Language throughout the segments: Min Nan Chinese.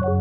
觀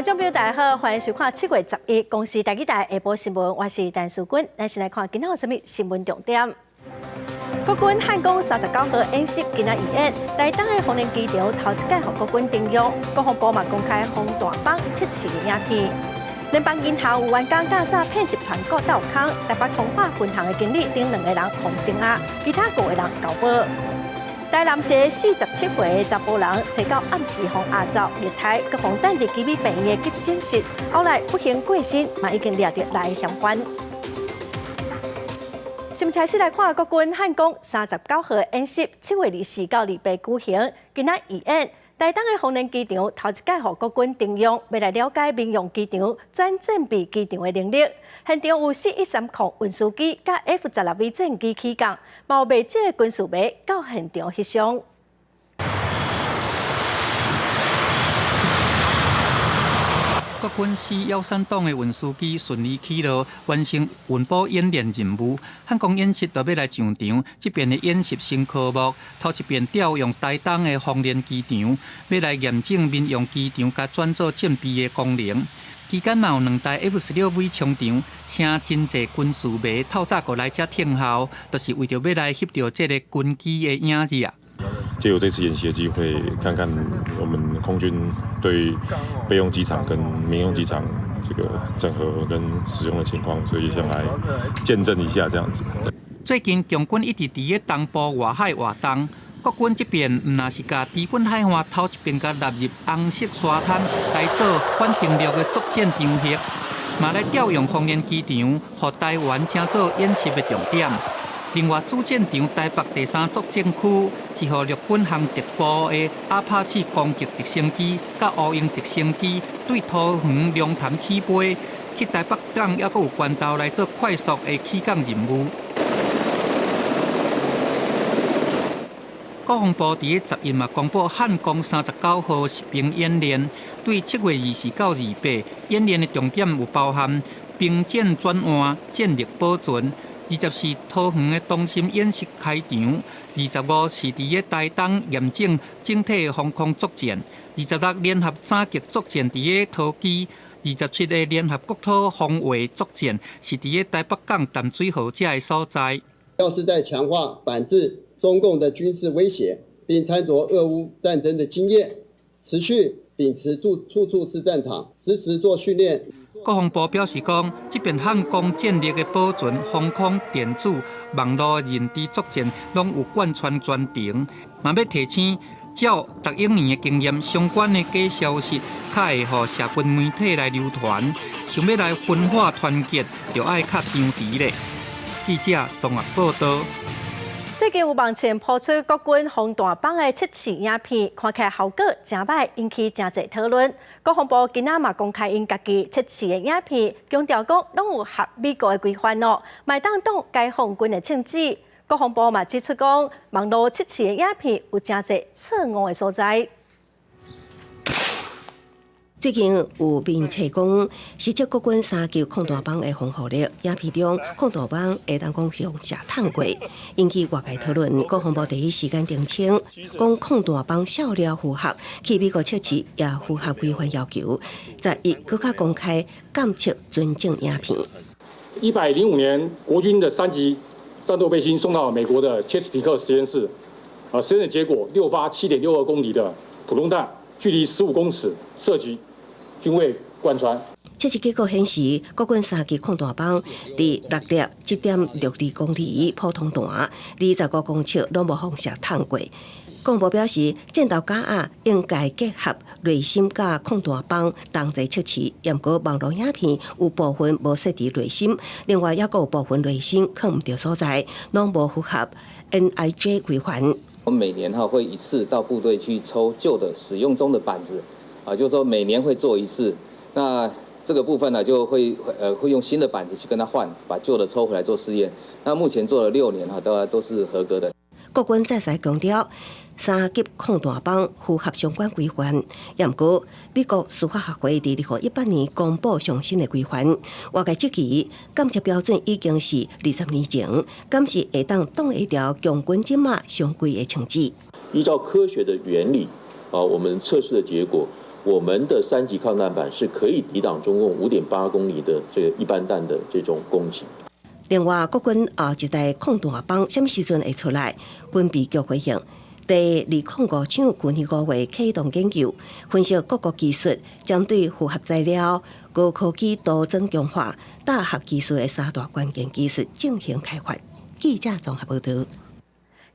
眾朋友大家好，歡迎收看7月11公視台語台下晡新聞，我是陳淑君。咱先來看今仔有啥物新聞重點。國軍漢光39號演習今仔預演，台東的豐年機場頭一擺予國軍徵用，國防部嘛公開防彈枋測試的影片。聯邦銀行有員工佮詐騙集團閣鬥空，台北通化分行的經理等兩個人予聲押，其他五個人交保。台南一个47歲的查埔人，初九暗時予阿走虐待，閣予等佇基美病院的急診室，後來不幸過身，嘛已經掠著來嫌犯。新聞開始來看國軍漢光39號演習，7月24到28舉行，今仔預演。台東的豐年機場頭一擺予國軍徵用，欲來了解民用機場轉戰備機場的能力。現場有 C-130運輸機佮 F-16V 戰機起降，嘛有袂少的軍事迷到現場翕相。國軍 C-13檔的運輸機順利起落，完成運補演練任務。漢光演習就欲來上場，這遍的演習新科目，頭一遍調用台東的豐年機場，欲來驗證民用機場共轉做戰備的功能。期間嘛有兩台 F-16V 衝場，請真濟軍事迷透早過來遮聽候，就是為著欲來翕著這個軍機的影子啊。借由這次演習的機會，看看我們空軍對備用機場跟民用機場這個整合跟使用的情況，所以想來見證一下這樣子。最近共軍一直佇咧東部外海活動，國軍這遍毋但是共基本海岸頭一遍共納入紅色沙灘來做反登陸的作戰場域，嘛來調用豐年機場，予台灣請做演習的重點。另外，主戰場台北第三作戰區是予陸軍航特部的阿帕契攻擊直升機佮烏鷹直升機對桃園龍潭起飛，去台北港猶閣有管道來做快速的起降任務。國防部佇咧11嘛公布漢光39號實兵演練，對7月24到28演練的重點有包含兵戰轉換、戰力保存。20是桃園的東森演習開場，25是佇咧台東驗證整體防空作戰，26聯合斬擊作戰佇咧桃機，27个聯合國土防衛作戰是佇咧台北港淡水河這个所在。要是在強化反制中共的軍事威脅，並參酌俄烏戰爭的經驗，持續秉持處處處是戰場，時時做訓練。國防部表示講，這遍漢光戰力的保存、防空、電子、網路認知作戰，攏有貫穿全程。嘛欲提醒，照逐一年的經驗，相關的假消息較會予社群媒體來流傳。想欲來分化團結，就愛較張弛咧。記者綜合報道。最近有網站拋出國軍防彈枋的測試影片，看起來效果誠䆀，引起誠濟討論。國防部今仔嘛公開𪜶家己測試的影片，強調講攏有合美國的規範哦，嘛會當擋解放軍的銃子。國防部嘛指出講，網路測試的影片有誠濟錯誤的所在。最近有面冊講，實測國軍三級控彈枋的防護力，影片中控彈枋會當講予射探過，引起外界討論。國防部第一時間澄清，講控彈枋數量符合，去美國測試也符合規範要求。11閣較公開鑑測存證影片。105年，國軍的三級戰鬥背心送到美國的切斯皮克實驗室，啊，實驗的結果，6發7.62公里的普通彈，距離15公尺射擊。均未貫穿。測試結果顯示，國軍三級控彈枋佇6粒7.62公里普通彈，25公尺攏無予射探過。國防部表示，戰鬥夾仔應該結合濾芯佮控彈枋同齊測試，毋過網路影片有部分無設置濾芯，另外猶閣有部分濾芯囥毋著所在，攏無符合 NIJ 規範。我們每年哈會一次到部隊去抽舊的使用中的板子。啊，就是說每年會做一次，那這個部分呢，就會用新的板子去跟他換，把舊的抽回來做試驗。那目前做了6年哈，都是合格的。國軍再三強調，三級抗彈枋符合相關規範。也毋過，美國司法學會佇2018年公布上新的規範，外界質疑檢測標準已經是20年前，敢是會當擋會牢共軍這馬常規的槍支？依照科學的原理，啊，我們測試的結果，我們的三級抗彈板是可以抵擋中共5.8公里的這個一般彈的這種攻擊。另外，國軍後一代抗彈枋啥物時陣會出來？軍備局回應，佇2005廠舊年5月啟動研究，分析各國技術，針對複合材料、高科技塗裝強化、大合技術的三大關鍵技術進行開發。記者綜合報導。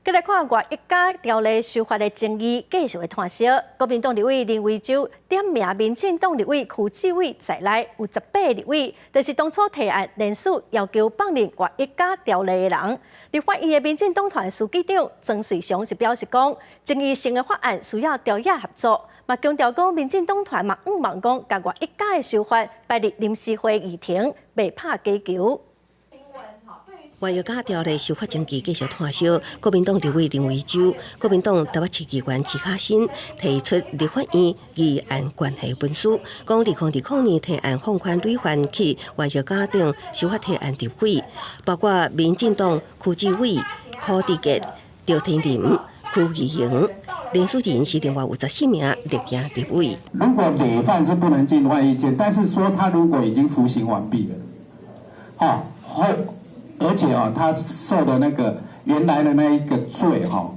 繼來看外役加條例修法的爭議繼續會湠燒。國民黨立委林為洲點名民進黨立委柯志偉在內有18立委，就是當初提案連署要求放任外役加條例的人。立法院的民進黨團書記長曾瑞祥是表示講，爭議性的法案需要朝野合作，嘛強調講民進黨團嘛向望講，共外役加的修法擺入臨時會議程，袂拍假球。外役加條例修法爭議繼續湠燒，國民黨立委林為洲、國民黨台北市議員徐巧芯提出立法院議案關係文書，講2020年提案放寬累犯去外役加等修法提案立委，包括民進黨柯志偉、柯志傑、劉天林、柯義榮、連署人是另外有14名綠營立委。如果累犯是不能進外役監，但是說他如果已經服刑完畢了，哦，後。而且哦，他受的那個原來的那一個罪哈，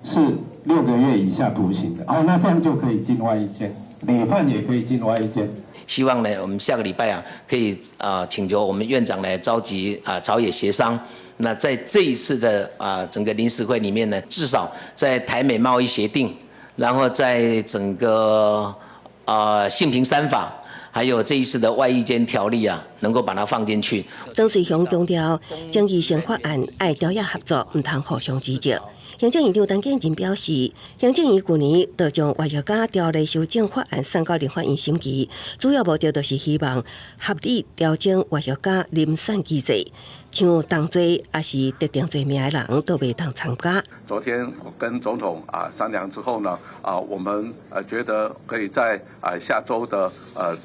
是6個月以下徒刑的哦，那這樣就可以進外役監，累犯也可以進外役監。希望呢，我們下個禮拜啊，可以啊請求我們院長來召集啊朝野協商。那在這一次的啊整個臨時會裡面呢，至少在台美貿易協定，然後在整個啊性平三法，還有這一次的外役監條例啊，能夠把它放進去。曾瑞祥強調，爭議性法案愛朝野合作，毋通互相指責。行政院長陳建仁表示，行政院舊年就將外役加條例修正法案送到立法院審議，主要目的就是希望合理調整外役加遴選機制，像同罪抑是特定罪名的人都袂當參加。昨天跟總統啊商量之後呢，啊我們覺得可以在啊下週的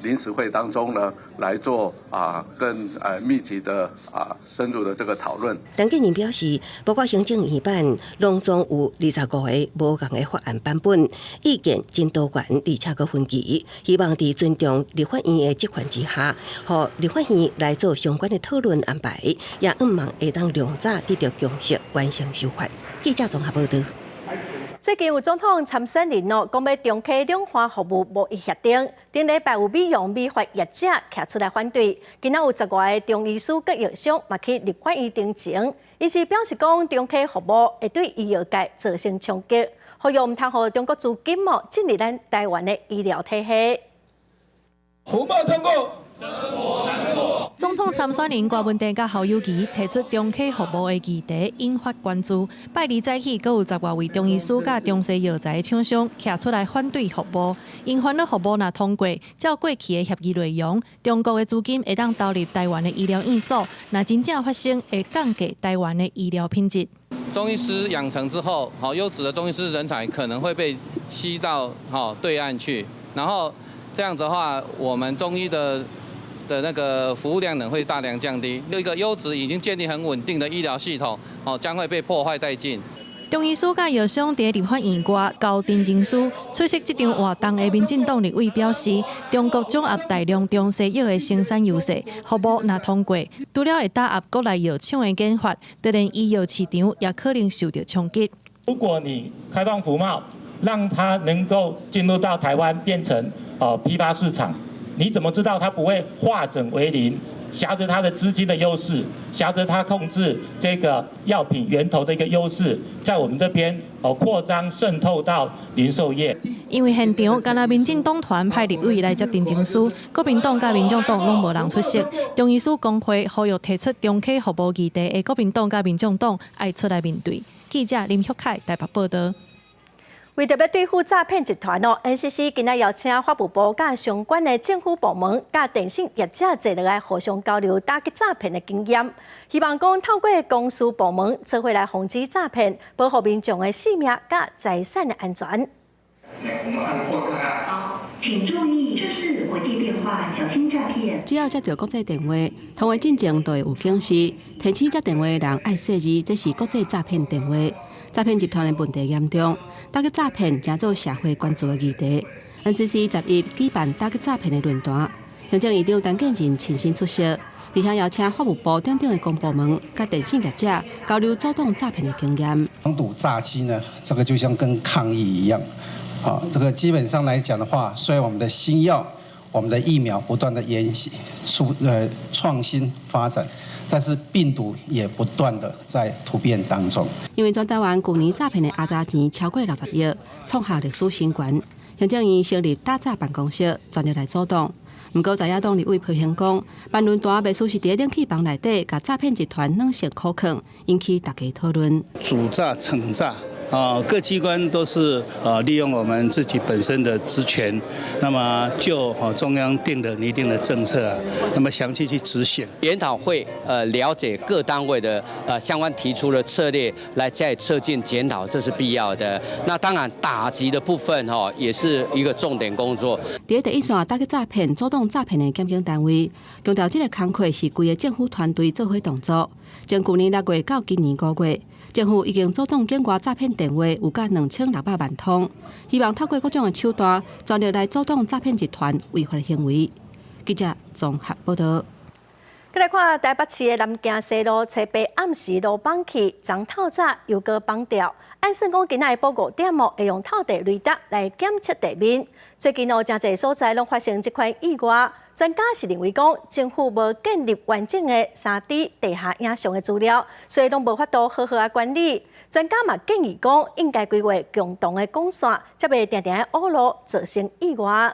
臨時會當中呢來做啊更密集的啊深入的這個討論。陳建仁表示，包括行政院版攏總有25個無仝的法案版本，意見真多元，而且閣分歧，希望佇尊重立法院的職權之下，予立法院來做相關的討論安排，也向望會當量早得著共識，完成修法。記者綜合報導。最近有總統參選人哦，講欲重啟兩岸服務貿易協定，頂禮拜有美容美髮業者徛出來反對。今仔有十外个中醫師佮藥商嘛去立法院陳情，𪜶是表示講重啟服貿會對醫藥界造成衝擊，呼籲毋通予中國資金哦進入咱台灣的醫療體系。服貿通過。總統參選人柯文哲佮侯友宜提出重啟服貿的議題，引發關注。拜二早起，閣有十外位中醫師佮中西藥材廠商徛出來反對服貿。𪜶煩惱服貿若通過，照過去的協議內容，中國的資金會當投入台灣的醫療院所，若真正發生，會降低台灣的醫療品質。中醫師養成之後，好優質的中醫師人才可能會被吸到好對岸去，然後這樣子的話，我們中醫的那個服務量能會大量降低，一個優質已經建立很穩定的醫療系統，哦，將會被破壞殆盡。中醫師佮藥商佇立法院外交陳情書，出席這場活動的民進黨立委表示，中國掌握大量中西藥的生產優勢，服貿若通過，除了會打壓國內藥廠的研發，就連醫藥市場也可能受著衝擊。如果你開放服貿，讓它能夠進入到台灣變成批發市場。你怎麼知道它不會化整為零，挾著它的資金的優勢，挾著它控制這個藥品源頭的一個優勢，在我們這邊哦擴張滲透到零售業。因為現場干焦民進黨團派立委來接陳情書，國民黨佮民眾黨攏無人出席。中醫師公會呼籲提出重啟服貿議題的國民黨佮民眾黨愛出來面對。記者林旭凱台北報導。為著欲對付詐騙集團哦，NCC 今仔邀請法務部佮相關的政府部門佮電信業者坐落來互相交流打擊詐騙的經驗，希望講透過公私部門做伙來防止詐騙，保護民眾的性命佮財產的安全。請注意，這是國際電話，小心詐騙。只要接著國際電話，通話進前就會有警示，提醒接電話的人愛細膩，這是國際詐騙電話。詐騙集團的問題嚴重，打擊詐騙成做社會關注的議題。NCC 11舉辦打擊詐騙的論壇，行政院長陳建仁親身出席，而且邀請法務部等等的公部門佮電信業者交流阻擋詐騙的經驗。防堵詐欺呢，這個就像跟抗疫一樣，好，這個基本上來講的話，雖然我們的新藥、我們的疫苗不斷的研出創新發展。但是病毒也不斷的在突變當中。因為全台灣舊年詐騙的阿雜錢超過60億，創下歷史新高。行政院成立打詐辦公室，全力來阻擋。毋過在野黨立委批評講，辦論壇袂輸是佇冷氣房內底，共詐騙集團軟性苦勸，引起大家討論。阻詐、懲詐啊，各機關都是利用我們自己本身的職權，那麼就中央定的擬定的政策啊，那麼詳細去執行。研討會了解各單位的相關提出的策略，來再策進檢討，這是必要的。那當然打擊的部分哈，也是一個重點工作。佇第一線打擊詐騙、阻擋詐騙的檢警單位，強調這個工課是規個政府團隊做伙動作。從舊年6月到今年5月，政府已經阻擋境外詐騙電話有甲2600萬通，希望透過各種的手段，全力來阻擋詐騙集團違法行為。記者綜合報道。閣來看台北市的南京西路，初八暗時路崩去，昨透早又閣崩掉。按算講今仔下晡5點哦，會用透地雷達來檢測地面。最近哦，誠濟所在攏發生這款意外。專家是認為講，政府無建立完整的3D 地下影像的資料，所以攏無法度好好仔管理。專家嘛建議講，應該規劃共同的管線，才袂定定挖路造成意外。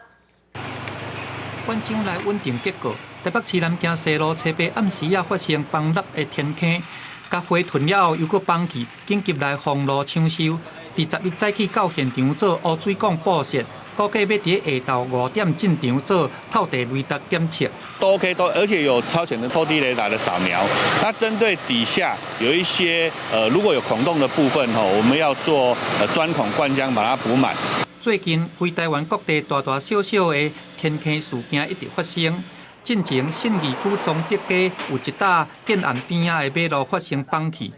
館長來穩定結果，台北市南京西路初八暗時仔發生崩塌的天坑，共火吞了後又閣崩去，緊急來封路搶修。佇11早起到現場做污水管布設，估計欲佇下晝5點進場做透地雷達檢測。都 OK，都而且有超前的透地雷達的掃描。那針對底下有一些如果有孔洞的部分吼，我們要做鑽孔灌漿把它補滿。最近，規台灣各地大大小小的天坑事件一直發生。進前信義區崇德街有一搭建案邊仔的馬路發生崩去，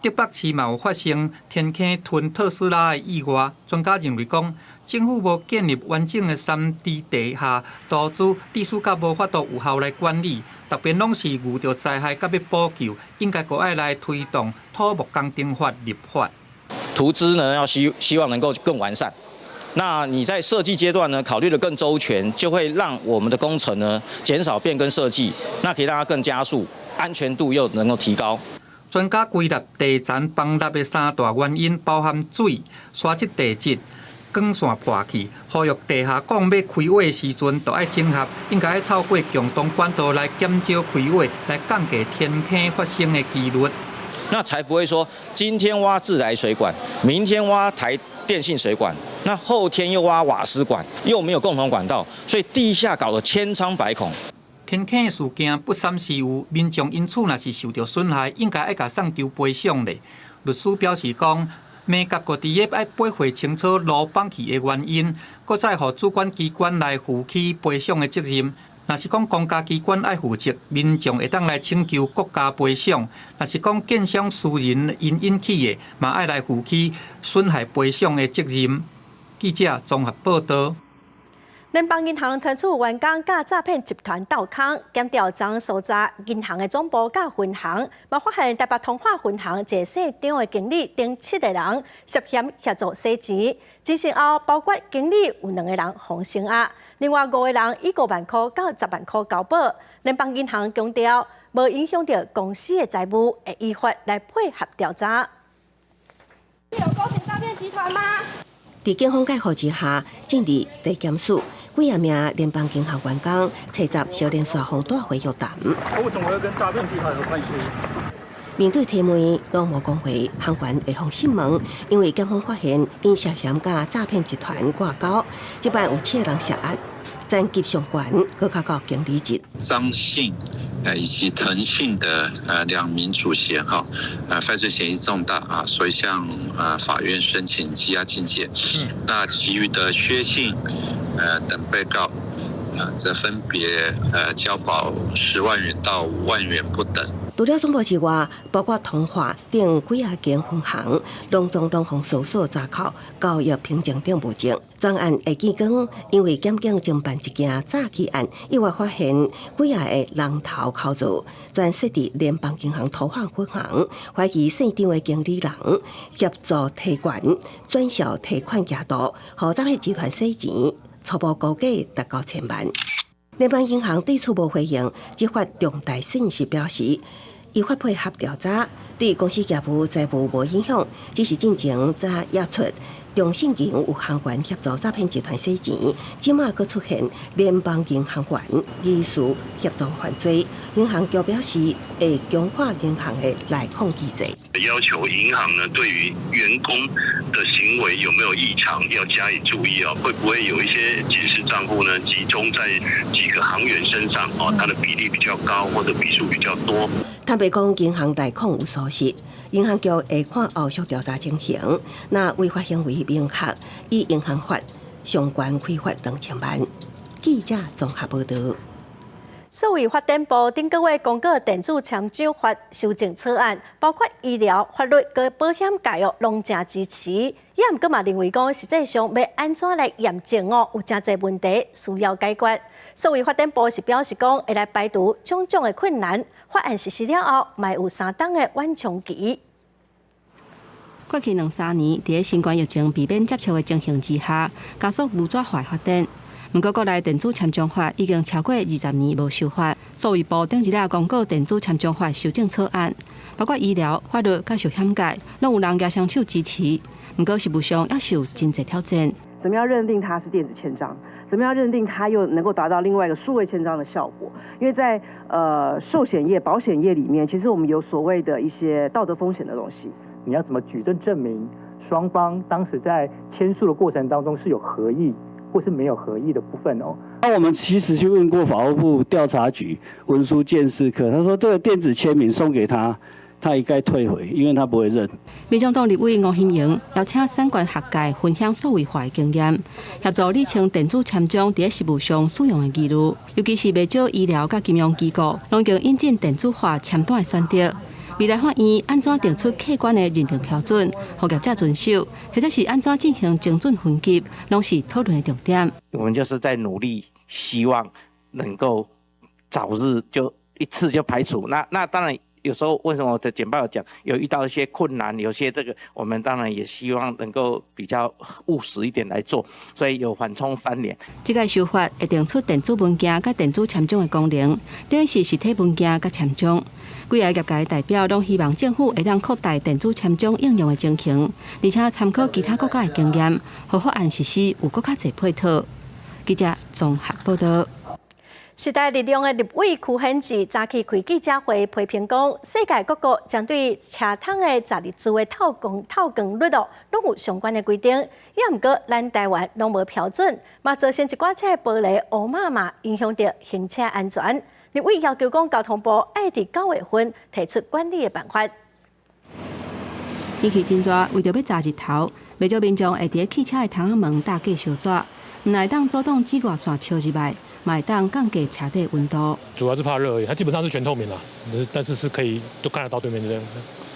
竹北市嘛有發生天坑吞特斯拉的意外。專家認為講，政府無建立完整的3D 地下圖資，致使較無法度有效來管理。逐遍攏是遇著災害才欲補救，應該閣愛來推動土木工程法立法。圖資呢，要希望能夠更完善。那你在設計階段呢，考慮得更周全，就會讓我們的工程呢減少變更設計，那可以讓它更加速，安全度又能夠提高。專家歸納地層崩塌的三大原因，包含水、沙質地質、管線破去。呼籲地下管欲開挖時陣，就愛整合，應該透過共同管道來減少開挖，來降低天坑發生的幾率。那才不會說今天挖自來水管，明天挖台電信水管，那後天又挖瓦斯管，又沒有共同管道，所以地下搞得千瘡百孔。天坑事件不三時有，民眾因此若是受著損害，應該愛共送求賠償咧。律師表示講，美國閣佇咧愛掰會清楚路崩去的原因，閣再予主管機關來負起賠償的責任。若是講公家機關愛負責，民眾會當來請求國家賠償；若是講建商私人𪜶引起的，嘛愛來負起損害賠償的責任。記者綜合報道。聯邦銀行團取員工佮詐騙集團鬥空，檢調昨搜查銀行的總部佮分行，嘛發現台北通化分行一个姓張的經理等七個人涉嫌協助洗錢。偵訊後，包括經理有兩個人予聲押，另外五個人以5萬箍到10萬箍交保。聯邦銀行強調，無影響著公司的財務，會依法來配合調查。有勾結詐騙集團嗎？佇警方介護之下，進入地檢署，幾仔名聯邦銀行員工齊集小連紲予大會約談。為什麼會跟詐騙集團有關係？面對提問，攏無講話，行員會予訊問，因為檢方發現𪜶涉嫌佮詐騙集團掛鈎，這擺有七个人涉案，層級上懸，閣較到經理級。張姓以及滕姓的兩名主嫌哈，犯罪嫌疑重大啊，所以向法院申請羈押禁見。那其餘的薛姓等被告，則分別交保10萬元到5萬元不等。除了總部之外，包括通化等幾仔間分行，攏總攏予搜索查扣交易憑證等物證。專案會記講，因為檢警偵辦一件詐欺案，意外發現幾仔个人頭口座，全設佇聯邦銀行通化分行，懷疑姓張的經理人協助提款、轉銷提款額度，予詐騙集團洗錢，初步估計達到千萬。聯邦銀行對此無回應，只發重大信息表示，依法配合調查，對公司業務財務無影響，只是進前才驗出中信銀有行員協助詐騙集團洗錢，這馬閣出現聯邦銀行員疑似協助犯罪，銀行局表示會強化銀行的內控機制。要求銀行呢，對於員工的行為有沒有異常，要加以注意哦。會不會有一些即時賬戶呢，集中在幾個行員身上哦？它的比例比較高，或者筆數比較多。坦白講，銀行內控有疏失，銀行局會看後續調查情形。若違法行為明確，依銀行法相關開罰2000萬。記者綜合報道。數位發展部頂個月公告電子簽章法修正草案，包括醫療、法律佮保險界哦，攏誠支持。也毋過嘛認為講，實際上欲按怎來驗證哦，有誠濟問題需要解決。數位發展部是表示講，會來排除種種的困難。法案實施了後，嘛有3冬的緩衝期。過去兩三年，佇新冠疫情避免接觸的情形之下，加速無紙化發展。毋過，國內電子簽章法已經超過20年無修法。數位部頂一日公告電子簽章法修正草案，包括醫療、法律佮壽險界，攏有人舉雙手支持。毋過，實務上猶是有真濟挑戰。怎麼樣認定它是電子簽章？怎麼樣認定它又能夠達到另外一個數位簽章的效果？因為在壽險業、保險業裡面，其實我們有所謂的一些道德風險的東西。你要怎麼舉證證明雙方當時在簽署的過程當中是有合意或是沒有合意的部分哦？那我們其實去問過法務部調查局文書鑑識科，他說這個電子簽名送給他，他一概退回，因為他不會認。民眾黨立委吳欣盈邀請產官學界分享數位化的經驗，協助理清電子簽章佇實務上使用的疑慮，尤其是袂少醫療佮金融機構，攏已經引進電子化簽單的選擇。未來法院按怎定出客觀的認定標準，予業者遵守，或者是按怎進行精準分級，攏是討論的重點。我們就是在努力，希望能夠早日就一次就排除。那當然，有時候為什麼我的簡報有講，有遇到一些困難，有些這個我們當然也希望能夠比較務實一點來做，所以有緩衝3年。這個修法會定出電子文件佮電子簽章的功能，等於是實體文件佮簽章。幾个業界代表攏希望政府會當擴大電子簽章應用的情形，而且參考其他國家的經驗，予法案實施有閣較濟配套。記者綜合報道。時代力量的立委柯顯智早起開記者會批評講，世界各國針對車窗的十二寸的透光率哦，攏有相關的規定。也毋過，咱台灣攏無標準，嘛造成一寡車玻璃烏麻麻，影響著行車安全。立委要求講，交通部愛佇9月份提出管理的辦法。天氣真熱，為著欲遮日頭，袂少民眾會佇汽車的窗仔門搭繼燒紙，毋但會當阻擋紫外線照入來，嘛會當降低車底溫度。主要是怕熱而已，它基本上是全透明啦，但是是可以都看得到對面的。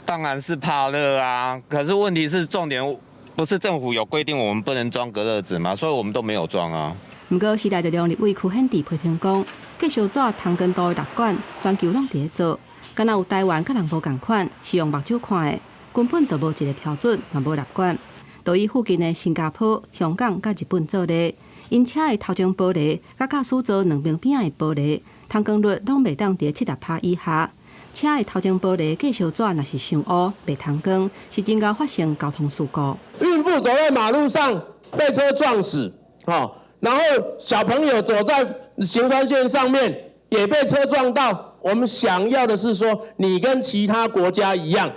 當然是怕熱啊，可是問題是重點不是政府有規定我們不能裝隔熱紙嗎？所以我們都沒有裝啊。毋過時代力量立委柯顯智批評講，繼燒紙通光度的立管，全球攏佇咧做，敢若有台灣佮人無仝款，是用目睭看的，根本就無一個標準，嘛無立管。就以附近的新加坡、香港佮日本做例，𪜶車的頭前玻璃佮駕駛座兩邊邊仔的玻璃，通光率攏袂當佇70%以下。車的頭前玻璃繼燒紙若是傷烏，袂通光，是真𠢕發生交通事故。孕婦走在馬路上被車撞死，然後小朋友走在行穿線上面也被車撞到。我們想要的是說，你跟其他國家一樣，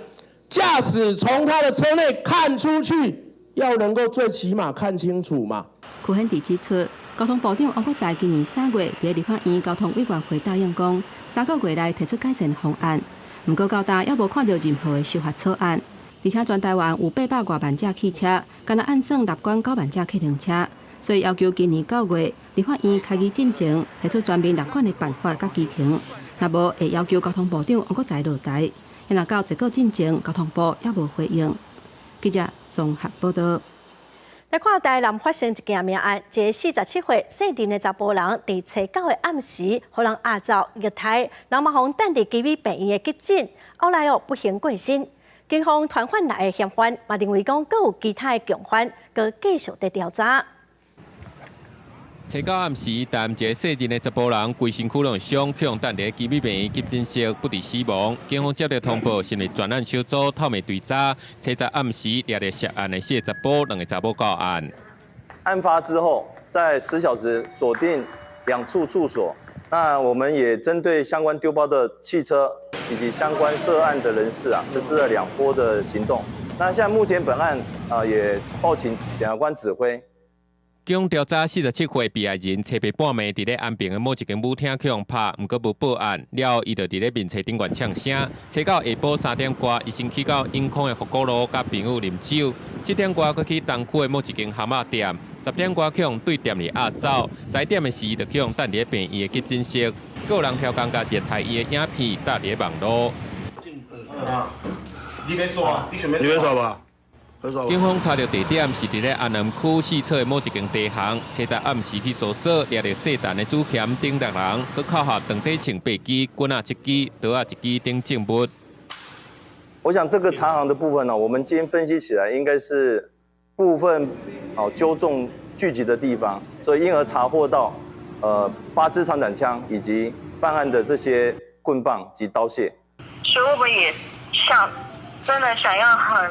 駕駛從他的車內看出去，要能夠最起碼看清楚嘛。柯顯智指出，交通部長王國材今年3月佇立法院交通委員會答應講，3個月內提出改善方案。毋過到今猶無看著任何的修法草案，而且全台灣有800外萬架汽車，干焦按算納管9萬架客運車，所以要求今年9月立法院開議進前提出全面納管的辦法佮規程，若無會要求交通部長王國材落台。若到結果進前，交通部猶無回應。記者綜合報道。來看台南發生一件命案，一个47歲姓林的查埔人，佇初九的暗時，予人押走虐待，人嘛予等佇奇美病院的急診，後來哦不幸過身。警方傳喚六个嫌犯，嘛認為講閣有其他的共犯，閣繼續佇調查。初九暗時，台南一个姓林的查埔人，規身軀攏傷，予人等佇奇美病院急診室，不治死亡。警方接到通報，成立專案小組，透暝追查。初十暗時，掠著涉案的四個查埔，兩個查某到案。案發之後，在10小時鎖定兩處處所。那我們也針對相關丟包的汽車以及相關涉案的人士啊，實施了兩波的行動。那現在目前本案啊，也報請檢察官指揮。經調查，47歲被害人初八半暝佇咧安平的某一間舞廳予人拍，毋過無報案。了後，伊就佇咧面冊頂懸嗆聲。初九下晡3點外，伊先去到永康的福古路，佮朋友啉酒。7點外，閣去東區的某一間蚶仔店。10點外，予人對店裡押走。11點的時，就予人等佇咧病院的急診室，閣有人刁工共虐待伊的影片貼佇咧網路。你別說，你別說吧。警方查著地點是佇咧安南區四草的某一間茶行，初十暗時去搜索，掠著姓陳的主嫌等六人，閣扣予長短槍八支、棍仔一支、刀仔一支等證物。我想這個茶行的部分呢，我們今天分析起來應該是部分哦糾眾聚集的地方，所以因而查獲到8支長短槍以及犯案的這些棍棒及刀械。所以我們也想真的想要很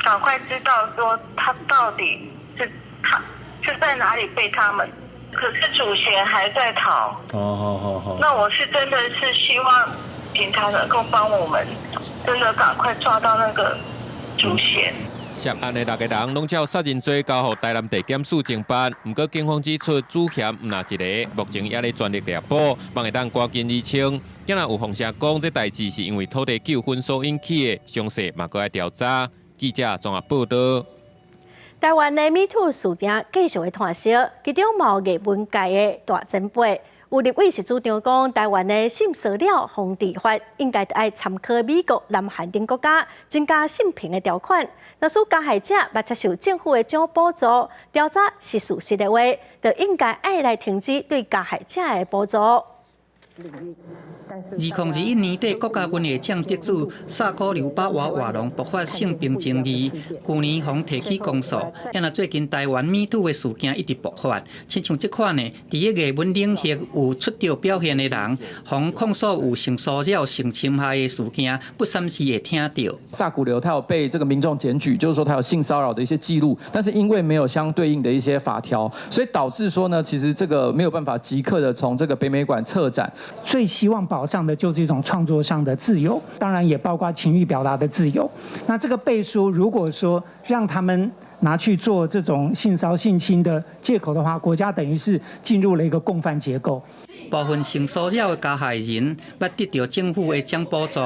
趕快知道說他到底是他是在哪裡被他們，可是主嫌還在逃。哦，好好好。那我是真的是希望警察能夠幫我們，真的趕快抓到那個主嫌。涉案的六个人攏照殺人罪交予台南地檢署偵辦。毋過警方指出，主嫌毋若一个，目前猶咧全力獵捕，望會當趕緊釐清。今仔有風聲講，這代誌是因為土地糾紛所引起的，詳細嘛閣愛調查。記者綜合報道。台灣的 MeToo 事件繼續的湠燒，其中嘛有藝文界的大前輩，有立委是主張講，台灣的性騷擾防治法應該愛參考美國、南韓等國家，增加性平的條款。若使加害者欲接受政府的獎補助，調查是事實的話，就應該愛來停止對加害者的補助。2021年底，國家文藝獎得主薩古劉巴娃瓦隆爆發性平爭議，舊年予提起公訴。啊，最近台灣 MeToo 的事件一直爆發，親像這款呢，佇个藝文領域有出眾表現的人，予控訴有性騷擾、性侵害的事件，不三時會聽著。薩古劉他有被這個民眾檢舉，就是說他有性騷擾的一些記錄，但是因為沒有相對應的一些法條，所以導致說呢，其實這個沒有辦法即刻的從這個北美館撤展。最希望保障的就是一種創作上的自由，當然也包括情欲表達的自由。那這個背書如果說讓他們拿去做這種性騷性侵的借口的話，國家等於是進入了一個共犯結構。部分性騷擾的加害人欲得著政府的獎補助，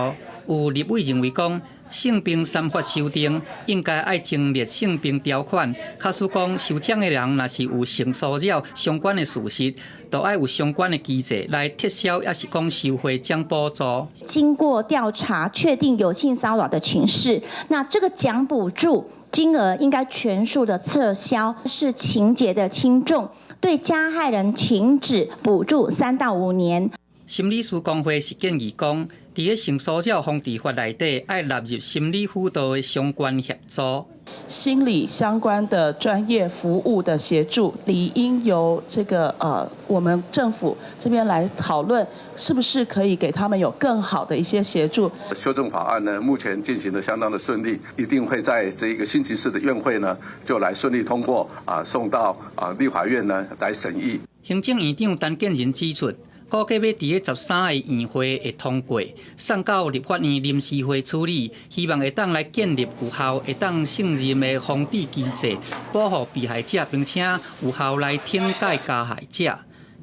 有立委認為講，性平三法修訂應該愛增列性平條款，假使講受獎的人若是有性騷擾相關的事實，就愛有相關的機制來撤銷，抑是講收回獎補助。經過調查，確定有性騷擾的情事，那這個獎補助金額應該全數的撤銷，視情節的輕重，對加害人停止補助3到5年。心理師公會是建議講，佇个性騷擾防治法內底，愛納入心理輔導的相關協助。心理相關的專業服務的協助，理應由這個我們政府這邊來討論，是不是可以給他們有更好的一些協助。修正法案呢，目前進行得相當的順利，一定會在這一個星期四的院會呢，就來順利通過啊，送到啊立法院呢來審議。行政院長陳建仁指出，估計欲佇咧13个院會會通過，送到立法院臨時會處理，希望會當來建立有效、會當勝任的防治機制，保護被害者，並且有效來懲戒加害者。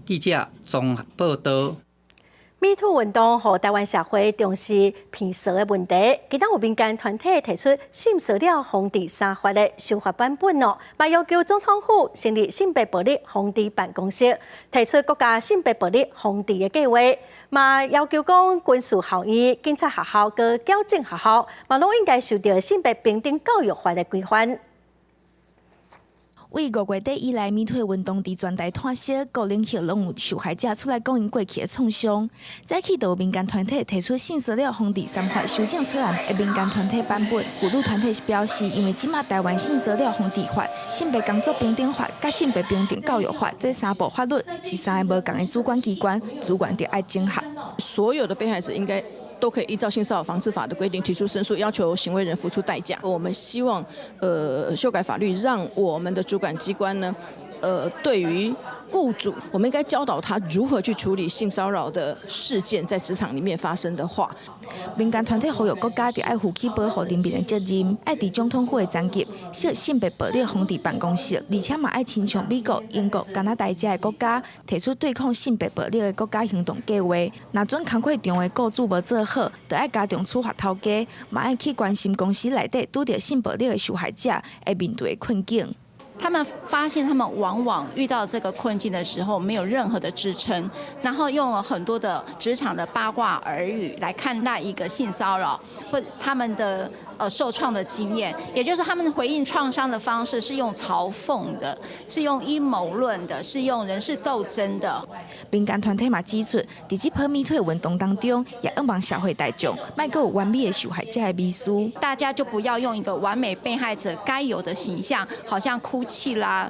記者綜合報道。 MeToo 運動予台灣社會重視騙色的問題，今仔有民間團體提出性騷擾防治三法的修法版本哦，嘛要求總統府成立性別暴力防治辦公室，提出國家性別暴力防治的計劃，嘛要求講軍事學院、警察學校、佮矯正學校，嘛攏應該受著性別平等教育法的規範。為5月底以來，MeToo 運動佇全台湠燒，各領域攏有受害者出來講𪜶過去的創傷。早起就有民間團體提出性騷擾防治三法修正草案的民間團體版本。婦女團體是表示，因為這馬台灣性騷擾防治法、性別工作平等法、佮性別平等教育法這三部法律是三个無仝的主管機關，資源著愛整合。所有的被害者應該都可以依照性騷擾防治法的規定提出申訴，要求行為人付出代價。我們希望，修改法律，讓我們的主管機關呢，對於雇主，我們應該教導他如何去處理性騷擾的事件在職場裡面發生的話。民間團體呼籲國家著愛負起保護人民的責任，愛佇總統府的層級設性別暴力防治辦公室，而且嘛愛親像美國、英國、加拿大遮的國家提出對抗性別暴力的國家行動計劃。若準工課場的雇主無做好，著愛加重處罰頭家，嘛愛去關心公司內底拄著性暴力的受害者會面對的困境。他們發現，他們往往遇到這個困境的時候，沒有任何的支撐，然後用了很多的職場的八卦耳語來看待一個性騷擾，或他們的受創的經驗，也就是他們回應創傷的方式是用嘲諷的，是用陰謀論的，是用人事鬥爭的。民間團體嘛指出，佇這波 MeToo 運動當中，也向望社會大眾，莫閣有完美的受害者的迷思。大家就不要用一個完美被害者該有的形象，好像哭泣啦，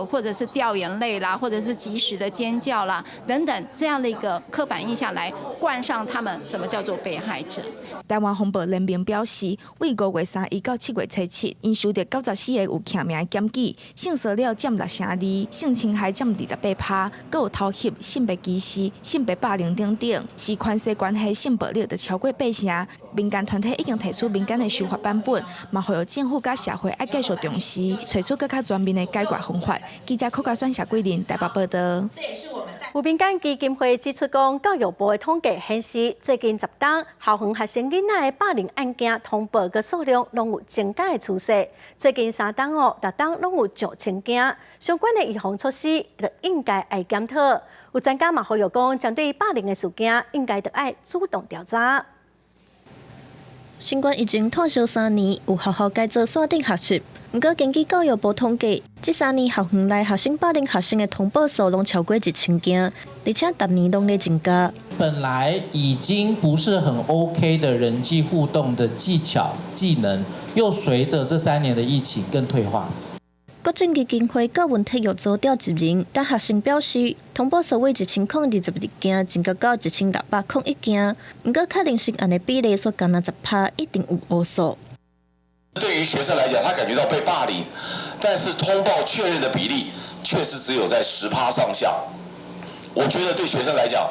或者是掉眼淚啦，或者是及時的尖叫啦，等等這樣的一個刻板印象來冠上他們什麼叫做被害者。台灣防暴聯盟表示，為5月31到7月7，𪜶收著94个有署名的檢舉，性騷擾佔6成2，性侵害佔28%，閣有偷翕、性別歧視、性別霸凌等等，是權勢關係性暴力就超過8成。民間團體已經提出民間的修法版本，嘛呼籲政府佮社會愛繼續重視，揣出閣較全面的解決方法。記者柯家選、謝桂林台北報道。有民間基金會指出，講教育部的統計顯示，最近10冬校園學生囡仔的霸凌案件通報的數量攏有增加的趨勢。最近3冬哦，逐冬攏有上千件，相關的預防措施就應該愛檢討。有專家嘛呼籲講，針對霸凌的事件，應該著愛主動調查。新冠疫情拖燒3年，有學校改做線頂學習。毋過根據教育部統計，這3年校園內學生霸凌學生的通報數攏超過1000件，而且逐年攏咧增加。本來已經不是很 OK 的人際互動的技巧技能，又隨着這3年的疫情更退化。國政基金會教文體育組召集人鄧學生表示，通報數為1022件，增加到1601件。毋過確認成案的比例煞干焦10%，一定有烏數。對於學生來講，他感覺到被霸凌，但是通報確認的比例卻是只有在10%上下。我覺得對學生來講，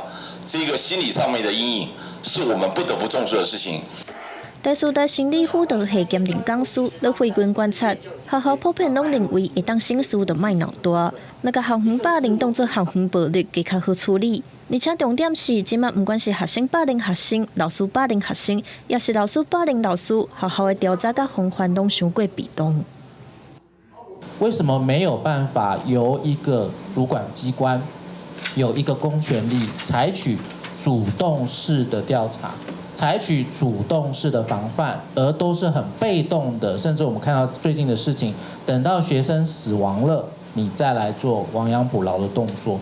這個心理上面的陰影，是我們不得不重視的事情。台師大心理輔導系兼任講師劉慧君觀察，學校普遍攏認為會當省事就莫鬧大，若共校園霸凌當做校園暴力，會較好處理。而且重點是，這馬毋管是學生霸凌學生、老師霸凌學生，抑是老師霸凌老師，學校的調查佮防範攏傷過被動。為什麼沒有辦法由一個主管機關，有一個公權力，採取主動式的調查？採取主動式的防範，而都是很被動的，甚至我們看到最近的事情，等到學生死亡了，你再來做亡羊補牢的動作。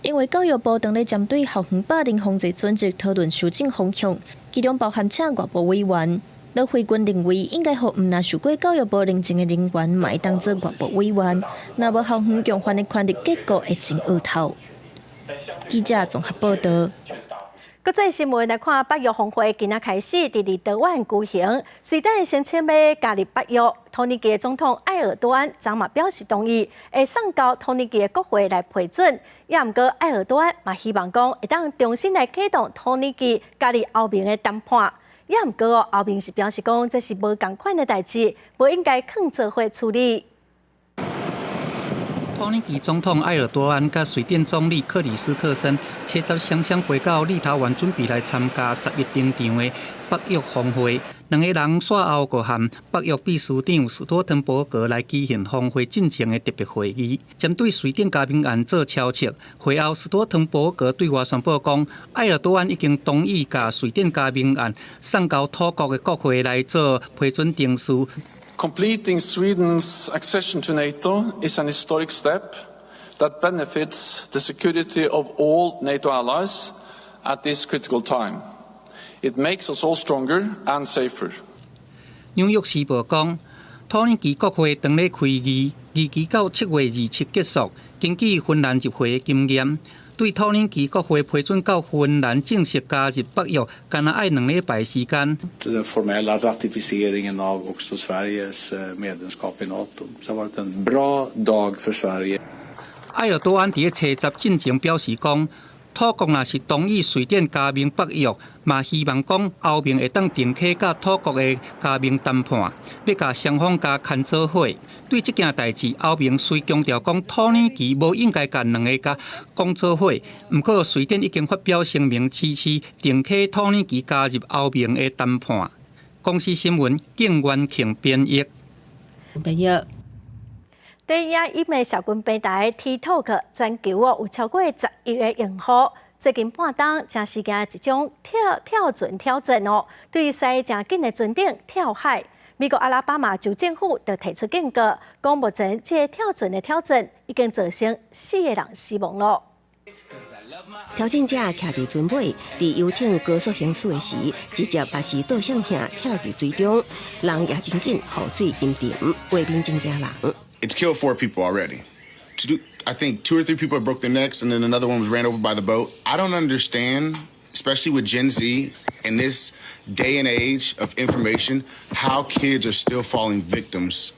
因為教育部當咧針對校園霸凌防治準則討論修正方向，其中包含請外部委員。劉慧君認為，應該予毋若受過教育部認證的人員，嘛會當做外部委員。若無校園共犯的權力結構會真僫頭。記者綜合報道。國際新聞來看，北約峰會今仔開始佇立陶宛舉行。瑞典聲稱欲加入北約，土耳其的總統埃爾多安昨嘛表示同意，會送交土耳其的國會來批准。也毋過埃爾多安嘛希望講會當重新來啟動土耳其加入歐盟的談判。也毋過歐盟是表示講這是無仝款的代誌，無應該囥做伙處理。土耳其總統埃爾多安佮瑞典總理克里斯特森，初十雙雙飛到立陶宛，準備來參加11登場的北約峰會。兩个人煞後閣和北約秘書長斯托滕伯格來舉行峰會進前的特別會議，針對瑞典加盟案做敲策。會後，斯托滕伯格對外宣布講，埃爾多安已經同意共瑞典加盟案送交土國的國會來做批准程序。 Completing Sweden's accession to NATO is an historic step that benefits the security of all NATO allies at this critical time. It makes us all stronger and safer. 紐約時報講，土耳其國會當咧開議，預期到7月27結束。根據芬蘭入會的經驗，對土耳其國會批准到芬蘭正式加入北約，干焦愛2禮拜時間。 Den formella ratificeringen av också Sveriges medlemskap i NATO. Det har varit en bra dag för Sverige. 埃爾多安佇咧初十進前表示講，土國若是同意瑞典加盟北約，嘛希望講歐盟會當重啟佮土國的加盟談判，欲共雙方共牽做伙。對這件代誌，歐盟雖強調講土耳其無應該共兩个共講做伙，毋過瑞典已經發表聲明支持重啟土耳其加入歐盟的談判。公視新聞景元慶編譯。編譯。電影音的社群平台 TikTok 全球哦有超過10億个用戶，最近半冬正時行一種跳跳船挑戰哦，對駛誠緊的船頂跳海。美國阿拉巴馬州政府就提出警告，講目前這个跳船的挑戰已經造成四個人死亡囉。挑戰者徛佇船尾，佇遊艇高速行駛的時，直接也是倒向下跳入水中，人也真緊，予水淹沉，畫面真驚人。 It's killed four people already. I think two or three people broke their necks, and then another one was ran over by the boat. I don't understand, especially with Gen Z in this day and age of information, how kids are still falling victims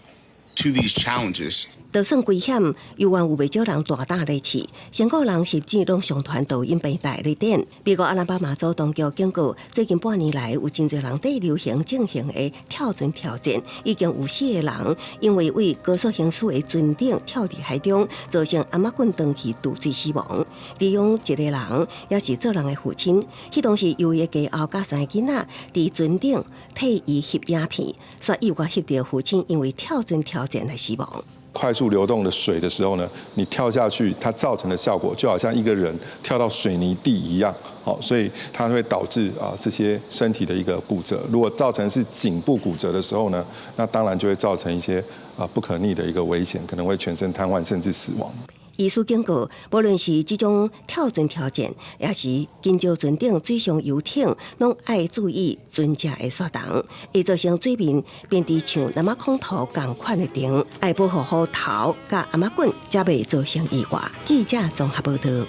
to these challenges. 就算危險，猶原有袂少人大膽咧試，成個人甚至攏上傳抖音平台咧點。美國阿拉巴馬州當局警告，最近半年來有真濟人佇流行進行的跳船挑戰，已經有四個人因為對高速行駛的船頂跳佇海中，造成頷仔棍斷去墜水死亡。其中一個人也是做人的父親，彼當時由伊的家後佮三个囡仔佇船頂替伊翕影片，煞意外翕著父親因為跳船挑戰來死亡。快速流動的水的時候呢，你跳下去，它造成的效果就好像一個人跳到水泥地一樣，好，所以它會導致啊這些身體的一個骨折。如果造成是頸部骨折的時候呢，那當然就會造成一些啊不可逆的一個危險，可能會全身癱瘓甚至死亡。醫師警告，無論是這種跳船挑戰，抑是緊張船頂水上遊艇，攏愛注意船隻的煞動，會造成水面變佇像藍仔空塗仝款的重，愛保護好頭佮頷仔棍，才袂造成意外。記者綜合報導。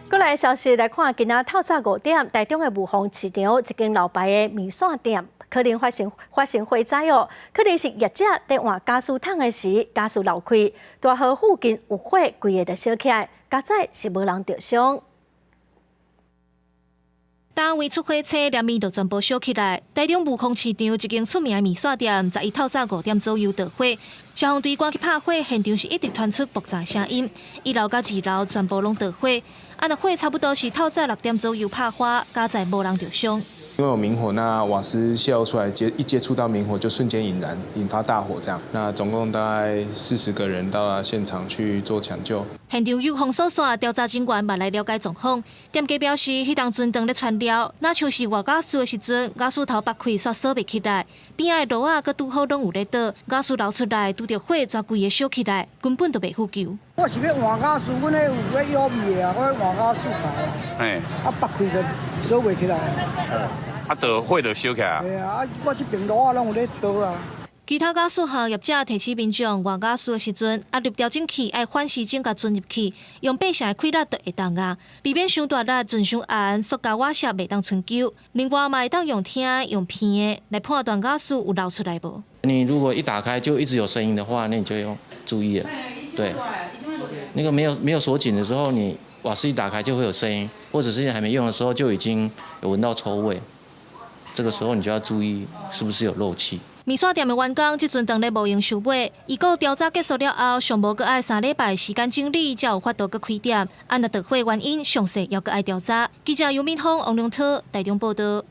過來消息來看，今仔透早5點，台中的霧峰市場一間老牌的麵線店，可能發生火災哦，可能是業者佇換瓦斯桶的時，瓦斯漏開，拄好附近有火，規个就燒起來，佳哉是無人著傷。單位出火車，連麵就全部燒起來。台中霧峰市場一間出名的麵線店，11透早5點左右著火，消防隊趕去拍火，現場是一直傳出爆炸聲音，一樓佮二樓全部攏著火。啊，那火差不多是透早6點左右拍花，佳哉無人著傷。因為有明火，那瓦斯洩漏出來，一接觸到明火就瞬間引燃，引發大火這樣。那總共大概40個人到了現場去做搶救。現場有封鎖線，調查人員嘛來了解狀況。店家表示，彼當陣當咧傳料，若像是換瓦斯的時陣，瓦斯頭拔開，煞鎖袂起來，邊仔的爐仔閣拄好攏有咧倒，瓦斯流出來，拄著火，全規个燒起來，根本就袂赴救。我是欲換瓦斯，阮彼有咧藥味的啊，我欲換瓦斯頭。嘿。啊，拔開就鎖袂起來。啊，著火就燒起來。對啊，啊，我這邊爐仔攏有咧倒啊。其他瓦斯行業者提醒民眾，換瓦斯的時陣，壓力調整器愛反時針共鑽入去，用八成的氣力就會當壓，避免傷大力、盡傷絚，塑膠瓦爍袂當伸究。另外嘛會當用聽的、用鼻的來判斷瓦斯有漏出來無。你如果一打開就一直有聲音的話，那你就要注意了。對，那個沒有鎖緊的時候，你瓦斯一打開就會有聲音，或者是還沒用的時候就已經有聞到臭味，這個時候你就要注意是不是有漏氣。麵線店的員工這陣當咧無閒收尾，預告調查結束了後，上無閣愛3禮拜時間整理，才有法度閣開店。按若著火原因，詳細猶閣愛調查。記者尤敏峰、王良濤台中報道。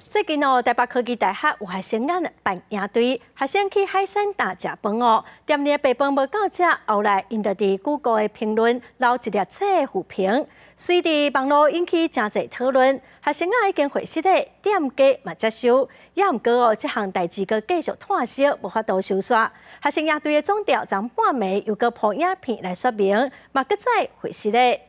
最近哦，台北科技大學有學生仔辦營隊，學生去海產店食飯哦，店內的白飯無夠食，後來𪜶就佇 Google 的評論留一粒星的負評，隨佇網路引起誠濟討論。學生仔已經回實的，店家嘛接受，也毋過哦，這項代誌閣繼續拖燒，無法度收煞。學生營隊的總召昨半暝又閣 PO 影片來說明，嘛閣再回實的。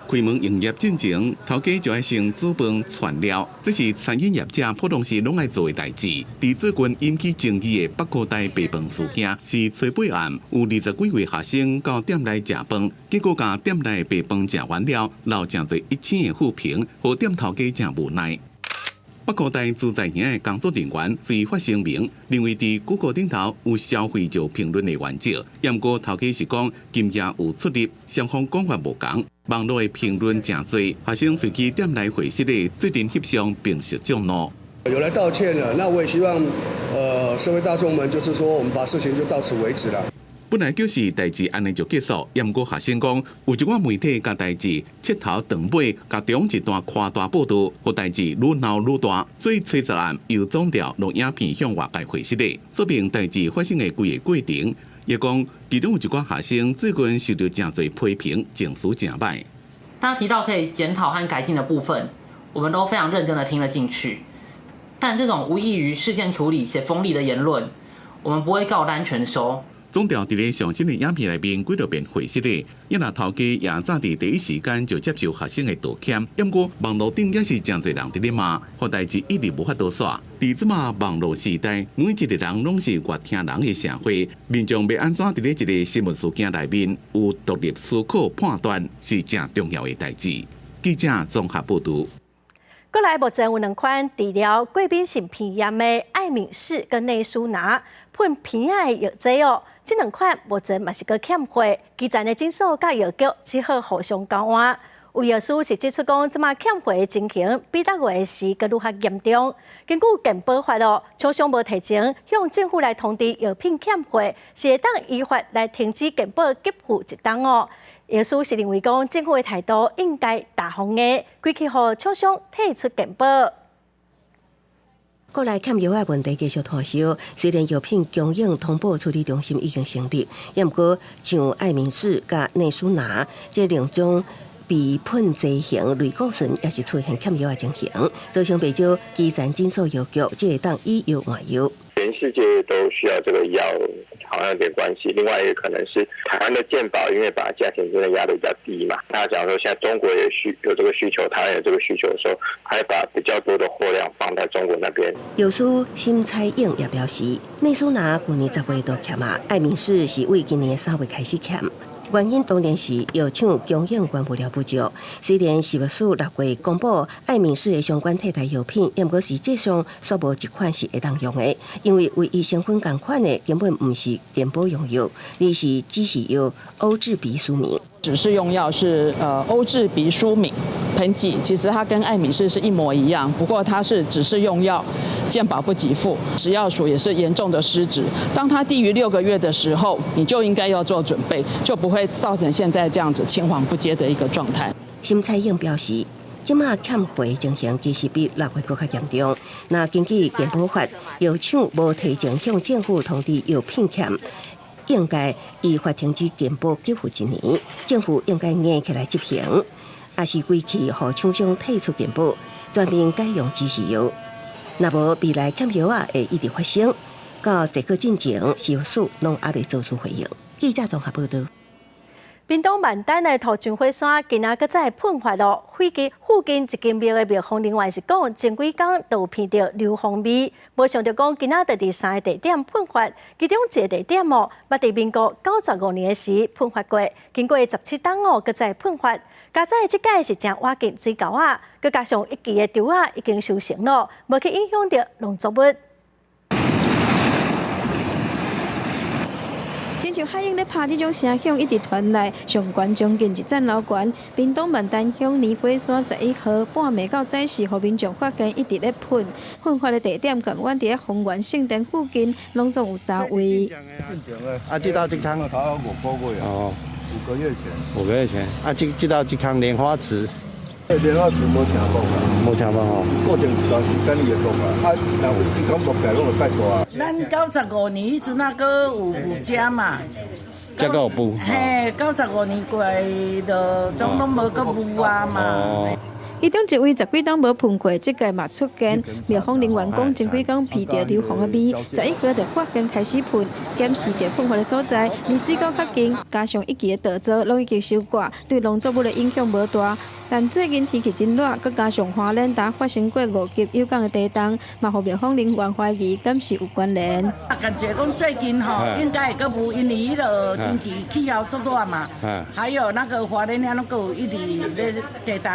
開門營業進前，頭家就愛先煮飯傳料，這是餐飲業者普通時攏愛做的代誌。佇最近引起爭議的北科大白飯事件，是初八暗有20幾位學生到店內食飯，結果共店內白飯食完了，留誠濟一星的負評，予店頭家誠無奈。北科大自在營的工作人員隨發聲明，認為佇谷歌頂頭有消費者評論的原則，毋過頭家是講金額有出入，雙方講法無仝。網路的評論誠濟，學生隨去店內會室的最近翕相並實眾怒。有來道歉了，那我也希望，社會大眾們就是說，我們把事情就到此為止了。本來就是代誌按呢就結束，毋過學生講，有一寡媒體共代誌切頭斷尾，共中一段誇大報道，予代誌愈鬧愈大，所以初十暗由總調錄影片向外界解釋的，說明代誌發生的規个過程。伊講，其中有一寡學生最近受到誠濟批評，情緒誠歹。他提到可以檢討和改進的部分，我們都非常認真的聽了進去。但這種無異於事件處理且鋒利的言論，我們不會照單全收。總調佇咧上新的影片內面幾落遍回釋的，伊若頭家也早佇第一時間就接受學生的道歉。毋過網路頂也是誠濟人佇咧罵，予代誌一直無法度煞。佇這馬網路時代，每一個人攏是閱聽人的社會，民眾欲按怎佇咧一个新聞事件內面有獨立思考判斷，是誠重要的代誌。記者綜合報導。過來目前有兩款治療過敏性鼻炎的愛敏仕佮內舒拿噴鼻仔的藥劑哦，這兩款目前嘛是閣欠貨，基層的診所佮藥局只好互相交換。有藥師是指出講，這馬欠貨的情形比六月時閣愈較嚴重。根據健保法哦，廠商無提前向政府來通知藥品欠貨，是會當依法來停止健保給付一冬哦。藥師是認為講，政府的態度應該大方的，規氣予廠商退出健保。國內欠藥的問題繼續拖燒，雖然藥品供應通報處理中心已經成立，也毋過像愛敏仕佮內舒拿這兩種鼻噴劑型類固醇，也是出現欠藥的情形，造成袂少基層診所藥局只會當以藥換藥。全世界都需要這個藥，好像有點關係。另外一個可能是台灣的健保，因為把價錢真的壓得比較低嘛。他假如說現在中國也需有這個需求，台灣有這個需求的時候，他會把比較多的貨量放在中國那邊。藥師沈彩穎也表示，內舒拿舊年10月就欠啊，愛敏仕是為今年3月開始欠。原因當然是藥廠供應原物料不足。雖然食藥署6月公布愛敏仕的相關替代藥品，毋過實際上煞無一款是會當用的，因為唯一成分仝款的根本毋是健保用藥，而是指示藥歐治鼻舒敏。指示用藥是歐治鼻舒敏噴劑，其實它跟愛敏仕是一模一樣，不過它是指示用藥，健保不給付，食藥署也是嚴重的失職。當它低於6個月的時候，你就應該要做準備，就不會造成現在這樣子青黃不接的一個狀態。沈彩穎表示，這馬欠貨情形其實比6月閣較嚴重。若根據健保法，藥廠無提前向政府通知藥品欠，應該依法停止健保給付一年，政府應該硬起來執行，抑是規氣予廠商退出健保，全面改用指示藥。若無未來欠藥仔會一直發生，到這個進前，食藥署攏猶未做出回應。記者綜合報導。屏東萬丹的塗裝火山今仔閣再噴發咯，附近一間廟的廟方人員是講，前幾工都有聞著硫磺味，無想著講今仔就佇三个地點噴發，其中一个地點哦，捌佇民國95年的時噴發過，經過17冬哦，閣再噴發，佳哉這擺是誠倚近水溝仔，閣加上一期的稻仔已經收成咯，無去影響著農作物。親像海鷹咧拍這種聲響一直傳來，上懸將近一層樓懸。屏東萬丹鄉泥火山11號半暝到早時，予民眾發現一直咧噴，噴發的地點佇阮佇咧豐原聖殿附近，攏總有三位。啊，這道這空5個月哦，5個月前。5個月前，啊，這道這空蓮花池。蓮花池無聽講啊，無聽講吼。固定一段時間伊會落啊，啊，若有一工落起來，攏會蓋大啊。咱95年彼陣啊，閣有霧遮嘛。這閣有霧。嘿，95年過來就總攏無閣霧啊嘛。其中一位十幾冬無噴過，這屆嘛出現。廟方人員講，前幾工聞著硫磺的味，11號就發現開始噴，檢視著噴發的所在，離水溝較近，加上一期的稻作攏已經收割，對農作物的影響無大。但最近天氣真熱，閣加上花蓮呾發生過5級有降的地動，嘛予廟方人員懷疑敢是有關聯。啊，感覺講最近吼應該會閣霧，因為彼个天氣氣候足熱嘛，還有那個花蓮遐攏閣有一直咧地動。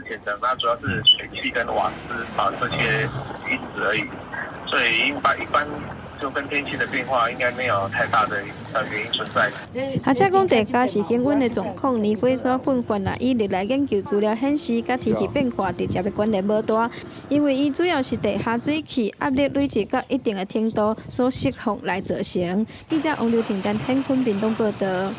4000層，那主要是水汽跟瓦斯啊這些因子而已，所以一般就跟天氣的變化應該沒有太大的原因存在。學者講，地下是恒溫的狀況，泥火山噴發啊，以歷來研究資料顯示，佮天氣變化直接的關聯無大，因為伊主要是地下水汽壓力累積到一定的程度所釋放來造成。記者王劉婷丹顯坤屏東報導。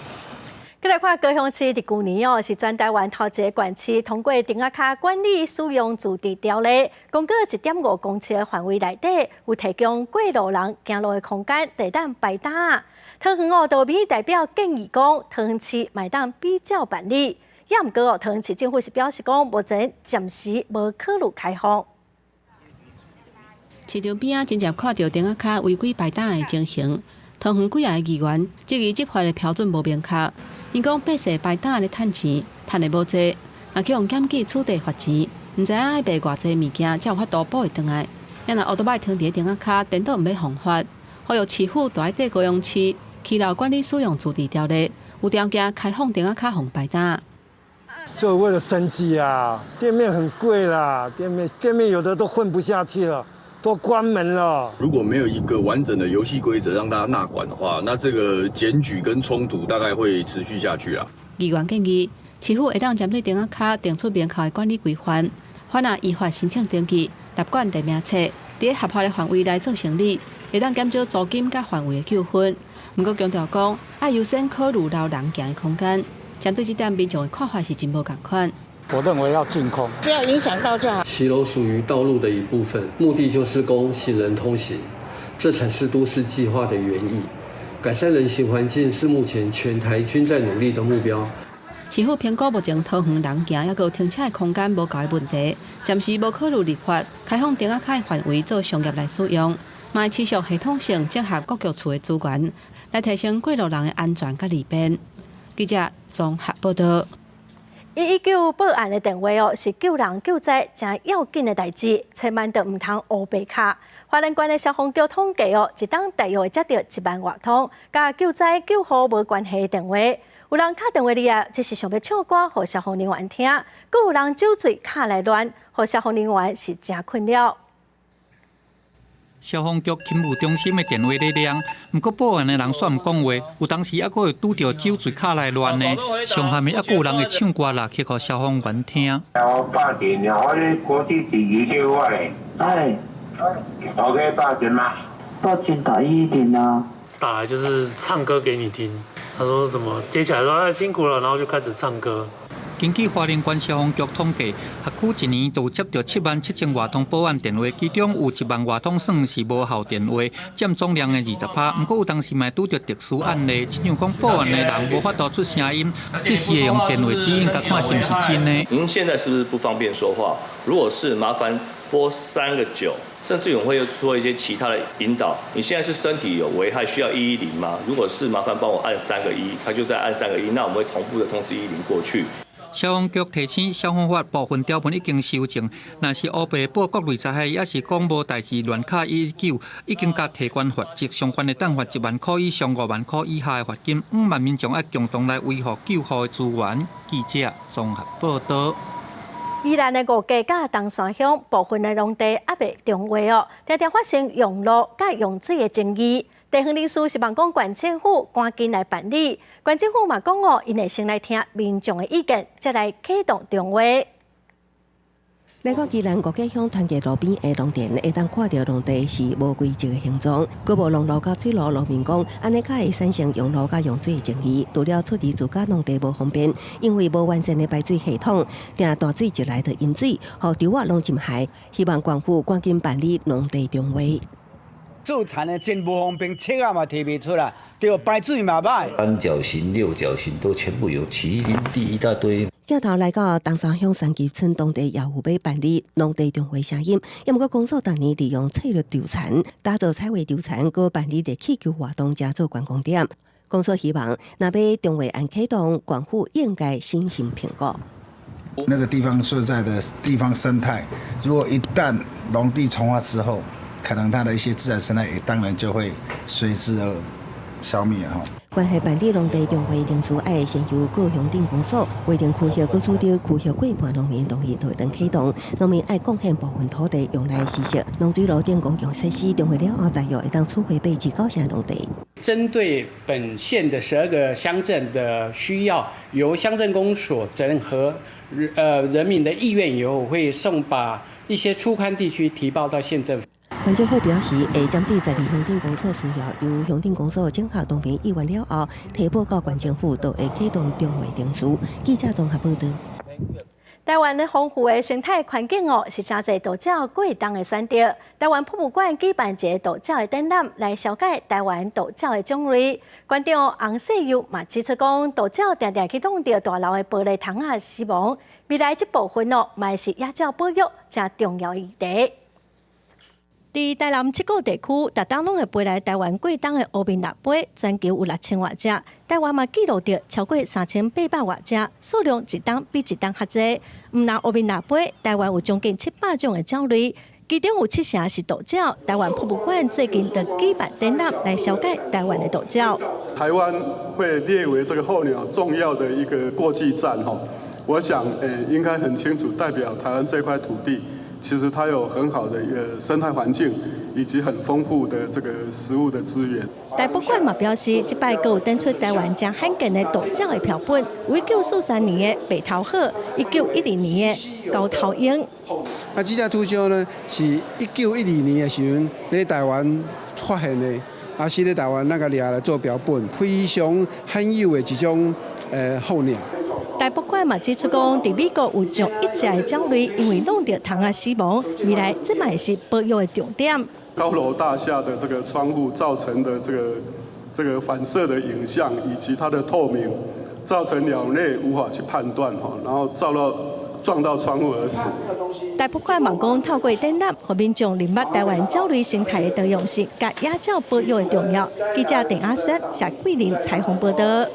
閣來看高雄市佇舊年哦，是全台灣頭一個縣市通過亭仔跤管理使用自治條例，公告1.5公尺的範圍內底有提供過路人行路的空間，會當擺擔仔。桃園哦，就有民意代表建議講，桃園市嘛會當比照辦理。也毋過哦，桃園市政府是表示講，目前暫時無考慮開放。市場邊仔真濟看著亭仔跤違規擺擔仔的情形，桃園幾个議員質疑執法的標準無明確。𪜶講百姓擺擔仔咧趁錢，趁的無濟，若去予檢舉取締罰錢，毋知影愛賣偌濟物件才有法度補會轉來。也若烏多擺停佇亭仔跤，顛倒毋欲予罰，呼籲市府著愛綴高雄市騎樓管理使用自治條例，有條件開放亭仔跤予擺擔。就為了生計啊，店面很貴啦，店面有的都混不下去了。都關門了。如果沒有一個完整的遊戲規則讓大家納管的話，那這個檢舉跟衝突大概會持續下去啦。議員建議，市府會當針對亭仔跤定出明確的管理規範，凡若依法申請登記、納管地名冊，佇合法的範圍內做生理，會當減少租金佮環衛的糾紛。毋過強調講，愛優先考慮留人行的空間。針對這點，民眾的看法是真無仝款。我認為要淨空，不要影響到就好。騎樓屬於道路的一部分，目的就是供行人通行，這才是都市計劃的原意。改善人行環境是目前全台均在努力的目標。市府評估目前桃園人行抑閣有停車的空間無夠的問題，暫時無考慮立法開放亭仔跤的範圍做商業來使用，嘛會持續系統性整合各局處的資源，來提升過路人的安全佮利便。記者綜合報導。119報案的電話哦，是救人救災誠要緊的代誌，千萬著毋通烏白敲。花蓮縣的消防局統計哦，一冬大約會接著1萬外通，佮救災救護無關係的電話。有人敲電話入來，只是想欲唱歌予消防人員聽；閣有人酒醉敲來亂，予消防人員是誠困擾。消防局勤務中心的電話咧響，毋過報案的人煞毋講話，有當時猶閣會拄著酒醉敲來亂的，上下面猶閣有人會唱歌啦，去予消防員聽。我報警，我咧國際緊急電話咧。哎，我可以報警嗎？報警打110啊。打來就是唱歌給你聽，他說什麼接起來說哎辛苦了，然後就開始唱歌。根據花蓮縣消防局統計，轄區一年都接著7萬7千外通報案電話，其中有1萬外通算是無效電話，佔總量的20%。毋過有當時嘛拄著特殊案例，親像講報案的人無法度出聲音，這時會用電話指引共看是毋是真的。您現在是不是不方便說話？如果是，麻煩撥3個9，甚至我們會做一些其他的引導。你現在是身體有危害，需要110嗎？如果是，麻煩幫我按三個一，他就再按三個一，那我們會同步的通知110過去。消防局提醒，消防法部分條文已經修正，若是烏白報各類災害，抑是講無代誌亂敲119，已經共提懸罰則，上懸會當罰1萬箍以上5萬箍以下的罰金。五萬民眾愛共同來維護救護的資源。記者綜合報導。宜蘭的五家佮東山鄉部分的農地猶未重劃哦，常常發生用路佮用水的爭議。地方人士希望講縣政府趕緊來辦理，縣政府嘛講哦，𪜶會先來聽民眾的意見，才來啟動重劃。來看宜蘭五家鄉團結路邊的農田，會當看著農地是無規則的形狀，閣無農路佮水路，農民講，按呢較會產生用路佮用水的爭議。除了出佇自家農地無方便，因為無完善的排水系統，定大水一來就淹水，予稻仔攏浸害。希望縣府趕緊辦理農地重劃。做田的真無方便，車仔嘛提袂出來，對，排水嘛歹。三角形、六角形都全部有，麒麟地一大堆。鏡頭來到東山鄉三級村當地，也有欲辦理農地重劃聲音。毋過公所當年利用翠綠稻田打造彩繪稻田，閣辦理熱氣球活動，成做觀光點。公所希望，若欲重劃案啟動，縣府應該審慎評估。那個地方所在的地方生態，如果一旦農地重劃之後，可能它的一些自然生態也當然就會隨之而消滅哈。關係辦理農地重劃程序，愛先由各鄉鎮公所劃定區域，閣取得區域過半農民同意，就會當啟動。農民愛貢獻部分土地用來施設農水路等公共設施，重劃了後，大約會當儲備89成農地。針對本縣的12個鄉鎮的需要，由鄉鎮公所整合，人民的意願以後，會送把一些粗寬地區提報到縣政府。縣政府表示，會針對12鄉鎮公所需要，由鄉鎮公所整合農民意願了後，提報到縣政府，就會啟動重劃程序。記者綜合報導。台灣的豐富的生態環境哦，是誠濟渡鳥過冬的選擇。台灣博物館舉辦一个渡鳥的展覽，來紹介台灣渡鳥的種類。館長洪世佑嘛指出講，渡鳥定定去弄著大樓的玻璃窗仔死亡，未來這部分哦，嘛是野鳥保育誠重要議題。佇台南七股地區，逐冬攏會飛來台灣過冬的烏面鷸鴟，全球有6000外隻，台灣嘛記錄著超過3800外隻，數量一冬比一冬較濟。毋但烏面鷸鴟，台灣有將近700種的鳥類，其中有七成是渡鳥。台灣博物館最近就舉辦展覽來紹介台灣的渡鳥。台灣會列為這個候鳥重要的一個過繼站，吼，我想，應該很清楚，代表台灣這塊土地。其實它有很好的一個生態環境，以及很豐富的這個食物的資源。台博館嘛表示，這擺閣有展出台灣誠罕見的渡鳥的標本，有1943年的白頭鶴，1912年的高頭鷹。啊，這隻秃鵲呢，是1912年的時陣佇台灣發現的，啊，是佇台灣咱共掠來做標本，非常罕有的一種候鳥。台博館嘛指出講，佇美國有上億隻的鳥類因為弄著窗仔死亡，未來這嘛會是保育的重點。高樓大廈的這個窗戶造成的這個反射的影像，以及它的透明，造成鳥類無法去判斷，然後照到撞到窗戶而死。台博館嘛講，透過展覽，予民眾認捌台灣鳥類生態的多樣性，佮野鳥保育的重要。記者鄭阿雪、謝桂林採訪報導。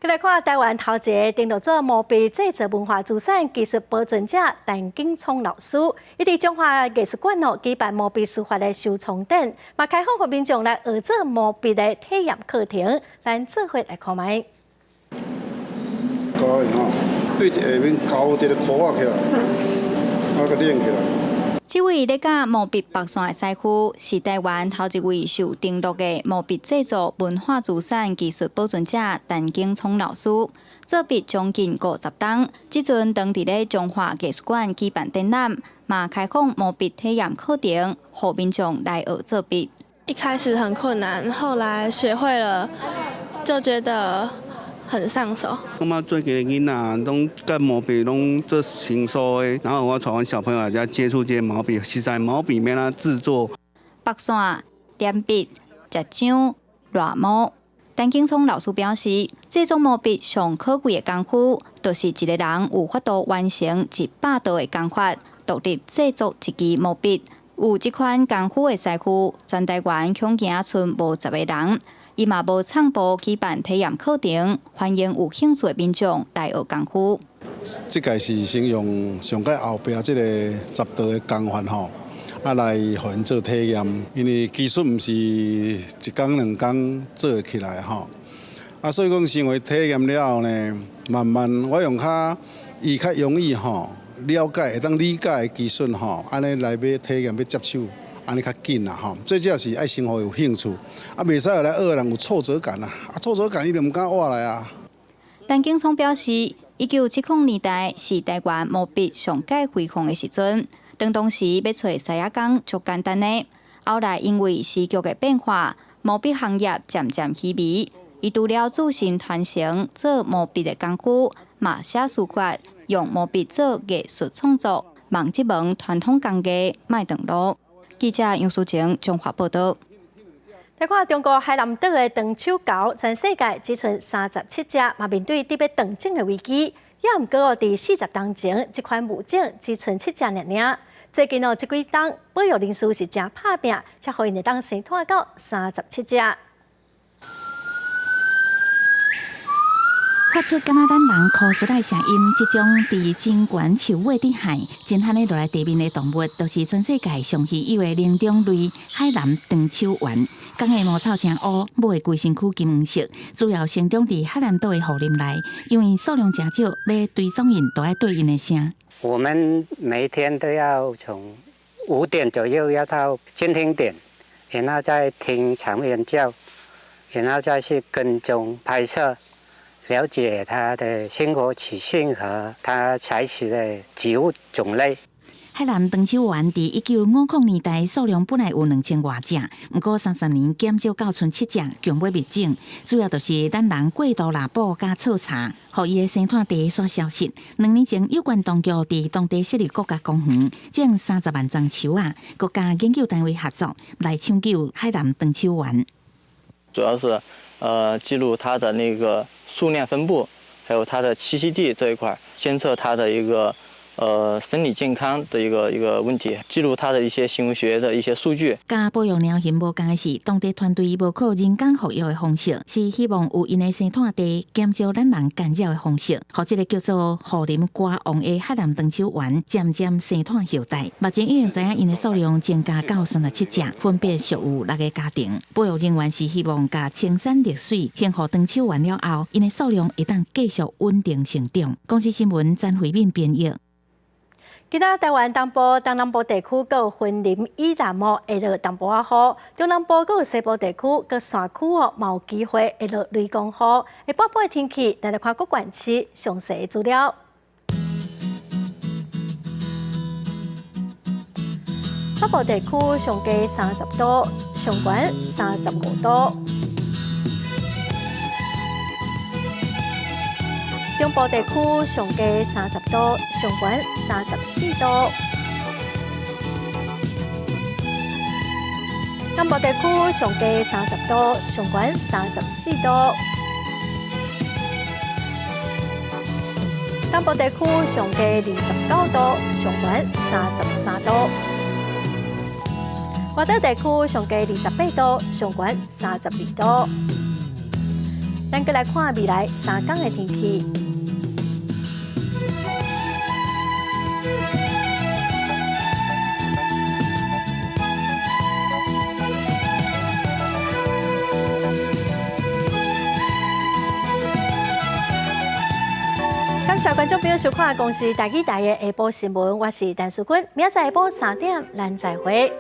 閣來看台灣頭一个登錄做毛筆製作文化資產技術保存者陳景聰老師，伊佇彰化藝術館哦舉辦毛筆書法的收藏展，嘛開放予民眾來學做毛筆的體驗課程，咱做伙來看覓。勾吼，對下面勾一个箍仔起來，啊，閣連起來。這位咧教毛筆白線的師傅，是台灣頭一位受登錄的毛筆製作文化資產技術保存者陳景聰老師。做筆將近50冬，這陣當佇咧彰化藝術館舉辦展覽，嘛開放毛筆體驗課程，予民眾來學做筆。一開始很困難，後來學會了，就覺得很上手。感覺最近的囡仔攏佮毛筆攏做生疏的，然後我帶阮小朋友來遮接觸這个毛筆，實在毛筆欲按怎製作。白線、連筆、石漿、軟毛。陳景聰老師表示，這種毛筆上可貴的功夫，就是一个人有法度完成100道的工法，獨立製作一支毛筆。有這款功夫的師傅，全台灣恐驚賰無10個人。伊嘛無創部舉辦體驗課程，歡迎有興趣的民眾來學功夫。這屆是先用上蓋後壁這个十道的工法吼。啊，來予𪜶做體驗，因為技術毋是一工兩工做會起來吼。啊，所以講成為體驗了後呢，慢慢我用較伊較容易吼了解，會當理解的技術吼，按呢來欲體驗欲接手，按呢較緊啦吼。最主要是愛生活有興趣，啊，袂使來學的人有挫折感啊，啊，挫折感伊就毋敢活來啊。陳景聰表示，1970年代是台灣毛筆上蓋輝煌的時陣。當當時欲揣師仔工足簡單的，後來因為時局的變化，毛筆行業漸漸稀微。伊除了自身傳承做毛筆的功夫，嘛寫書法，用毛筆做藝術創作，望這門傳統工藝莫斷落。記者楊淑晴綜合報導。來看中國海南島的長手猴，全世界只賰37隻，嘛面對得欲斷種的危機。也毋過哦，佇40冬前，這款物種只賰七隻爾爾。最近哦，這幾冬保育人士是誠拍拚，才予𪜶會當生湠到37隻。發出敢若咱人哭出來聲音，這種佇真懸樹尾頂海，真罕咧落來地面的動物，就是全世界上稀有的靈長類海南長手猿。公的毛草誠烏，母的規身軀金黃色，主要生長佇海南島的雨林內。因為數量誠少，欲追蹤𪜶都愛對𪜶的聲。我們每天都要從5點左右要到監聽點，然後再聽長猿叫，然後再去跟蹤拍攝。了解它的生活習性和它採食的植物種類。海南長手猿佇1950年代數量本來有2000外隻，毋過30年減少到賰七隻，強欲滅種。主要就是咱人過度獵捕佮採茶，予伊的生態地煞消失。2年前，有關當局佇當地設立國家公園，種30萬叢樹仔，閣佮研究單位合作來搶救海南長手猿。主要是，記錄它的那個數量分布，還有它的棲息地這一塊，監測它的一個生理健康的一個問題，記錄它的一些行為學的一些數據。佮保育鳥熊無仝的是，當地團隊無靠人工復育的方式，是希望有𪜶的生態地，減少咱人干擾的方式，予這个叫做雨林歌王的海南長手猿漸漸生態後代。目前已經知影𪜶的數量增加到37隻，分別屬於六个家庭。保育人員是希望共青山綠水還予長手猿了後，𪜶的數量會當繼續穩定成長。公視新聞詹慧敏編譯。今仔台灣東部、東南部地區閣有雲林以南哦會落淡薄仔雨，中南部閣有西部地區閣山區哦，嘛有機會會落雷公雨。下半晡的天氣，咱來看各縣市詳細資料。北部地區上低30度，上懸35度。中部地區上低30度，上懸34度。南部地區上低30度，上懸34度。東部地區上低29度，上懸33度。外島地區上低28度，上懸32度。咱閣來看未來3天的天氣。感謝觀眾朋友收看《公視台語台》的下晡新聞，我是陳淑君，明仔載下晡3點，咱再會。。